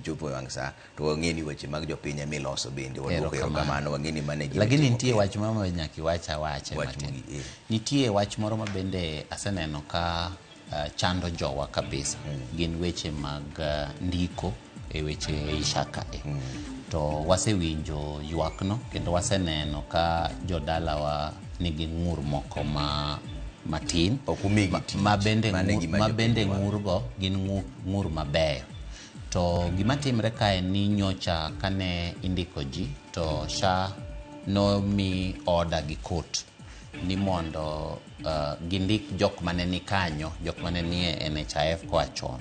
gichopo e wang' sa to wang'e ni weche mag jopiny ema iloso bende waduoko Erokamano. erokamano wang'e ni mano e gima Lakini itimo nitie pile. wach moro ma nyaka iwach awache Wach matin. mogik, eh. Nitie wach moro ma bende aseneno ka chando jowa kabisa. Gin weche mag ndiko e weche ei SHA kae. To wasewinjo ywakno kendo waseneno ka jodalawa nigi ng'ur moko ma matin Ok umigi tich. ma bende Mano e gima ma jopiny bende dwaro. ng'urgo gin ng'ur mabeyo. To gima timre kae ni nyocha kane indiko ji to SHA nomi order gi court ni mondo gindik jok mane ni kanyo, jok mane nie NHIF koa chon.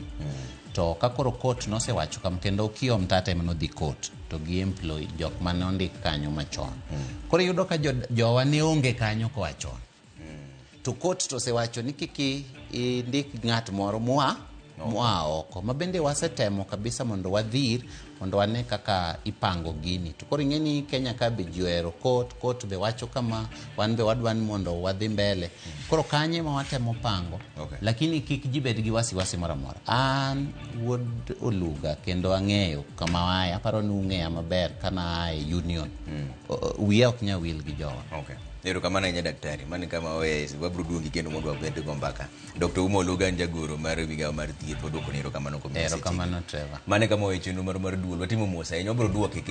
To ka koro court nosewacho kam kendo Okiya Omtata ema nodhi court to gi employ jok mane ondik kanyo machon. Koro iyudo ka jowa ne onge kanyo koa chon. To court to osewacho ni kik indik ng'at moro moa oko ma bende wasetemo kabisa mondo wadhir mondo wane kaka ipango gini. To koro ing'e ni Kenya ka be ji ohero court, court be wacho kama, wan be wadwa ni mondo wadhi mbele. Koro kanye ma watemo pango. Lakini kik ji bed gi wasiwasi moro amora. An wuod Oluga kendo ang'eyo kama waye, aparo ni ung'eya maber kana aa e union. Wiya ok nyal wil gi jowa. Okay. Erokamano ahinya daktari. Mano kama wawe wabiro duogi kendo mondo wabed go mbaka. Dr. Ouma Oluga en jagoro mar migawo mar thieth. Waduoko ni erokamano kuom Erokamano Trevor. Mano e kama wawe chenro mar duol. Watimo mos ahinya. Wabiro duoke.